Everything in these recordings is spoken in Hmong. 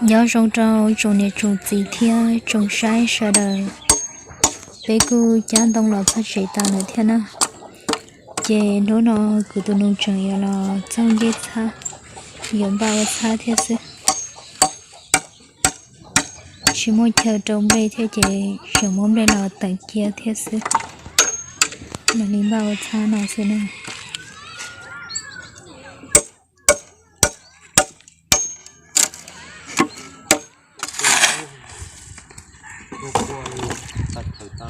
Nyob zoo rau tsoom niam tsoom txiv thiab tsoom saib sawv daws. Peb kuj cab ntoo los txog tsev tas lawm thiab na. Ces hnub no kuv tus nus tseem yuav los txaug ncej txhab, yuav npaj ua txhab thiab xwb. Tsis muaj chaw rau nplej thiab ces tseem muab nplej los teem cia thiab xwb. Mam li npaj ua txhab no xwb na.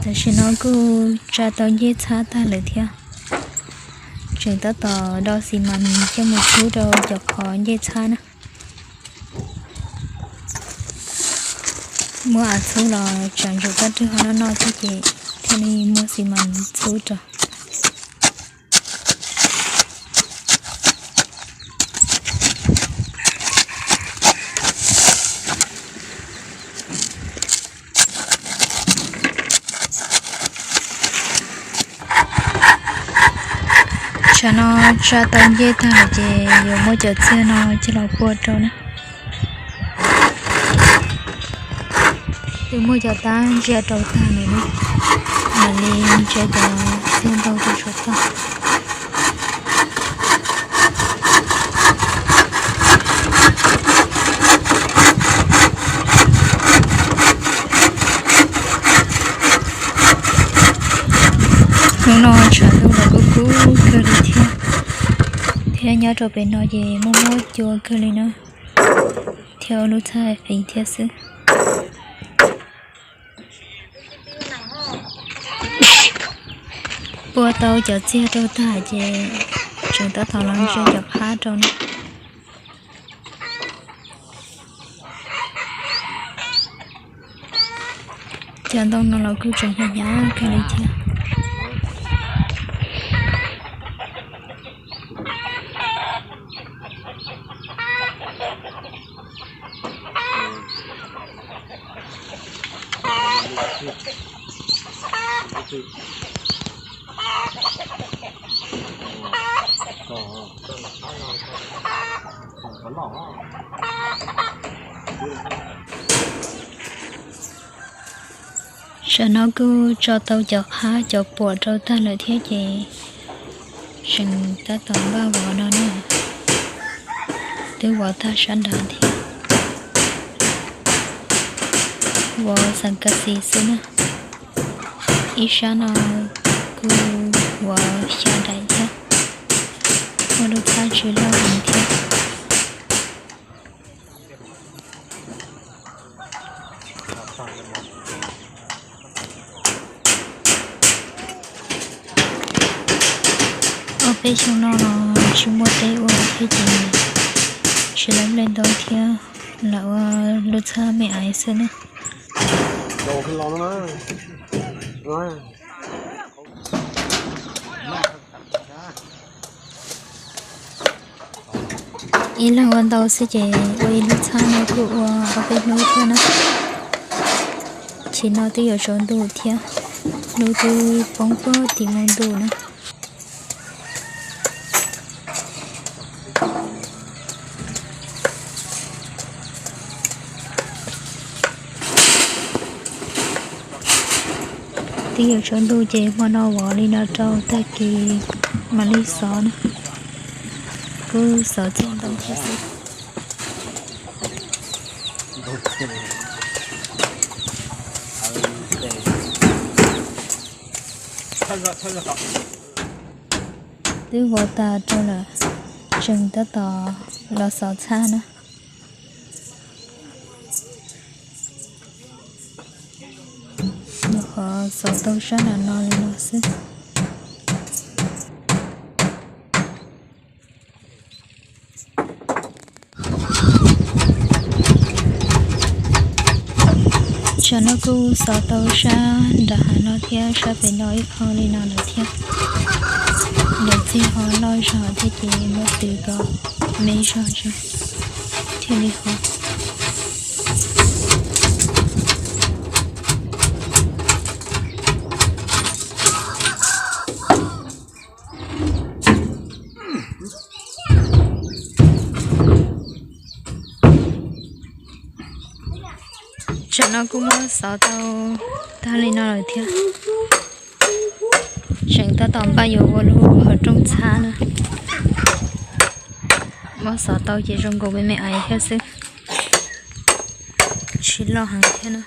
Tam sim no kuj tsa tau ncej txhab tag lawm thiab. Tseem tab tom do xis mas coj mus txhub rau cov qhov ncej txhab na. Muab av txhub los tsam ntsuas koj rwg ho noj noj thiab ces thiaj li muab xis mas txhub rau. Tsam no tsa tau ncej tag lawm ces yuav muab cov txiag no coj los pua rau na. Twb muab cov tab ntsia rau tag lawm na, mam li ntsia cov txiag ntau rau saum tag. Hnub no tshav ntuj los kuj kub kawg li thiab, thiab nyob rau pem no ces muaj muaj cua kawg li na, thiab ua lub txhab qis thiab xwb. Pua tau cov txiag rau tag ces tseem tab tom los ntsia cov phab rau na. Cov ntoo no los kuj tseem hnyav hnyav kawg li thiab. Tam no kuj tso tau cov qhab cov puam rau tag lawm thiab ces tseem tab tom npaj vov no na. Twb vov tag sab nrad thiab, vov xeem kas xis xwb na. Ib sab no kuj vov xya daim thiab, ua lub txhab tsis loj heev thiab. Ob peb xyoo no los tsis muaj teb ua thiab ces tsis lab nplej ntau thiab, lam ua lub txhab me aiv xwb na. Ib leeg ua ntau xwb ces ua ib lub txhab no kuj ua ob peb hnub thiab na. Tsis no twb yuav tsaus ntuj thiab, hnub twb poob puag tim mus ntuj na. Twb yuav tsaus ntuj ces hmo no vov li no rau tag kis mam li xov na. Kuj xov txog ntau thiab xwb. Twb vov tas rau lawm, tseem tab tom los xov txhab na. Nyuam qhuav xov tau sab nram no li no xwb. Tsam no kuj xov tau sab nram hav no thiab sab pem no ib qho li no lawm thiab. Lawv txij ho loj zog thiab ces muab twv kom me zog thiaj li qhov. Tam no kuj muab xov tau tag li no lawm thiab. Tseem tab tom npaj yuav ua lub qhov rooj txhab na. Muab xov tau ces zoo nkaus me me aiv thiab xwb, tsis loj heev thiab na.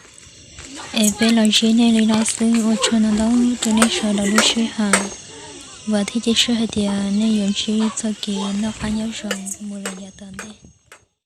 Es peb los ntsib nej li no xwb, ua tsaug ntau ntau rau nej sawv daws lub sij hawm. Vam thiab cia siab hais tias nej yuav ntsib txoj kev noj qab nyob zoo mus lawm.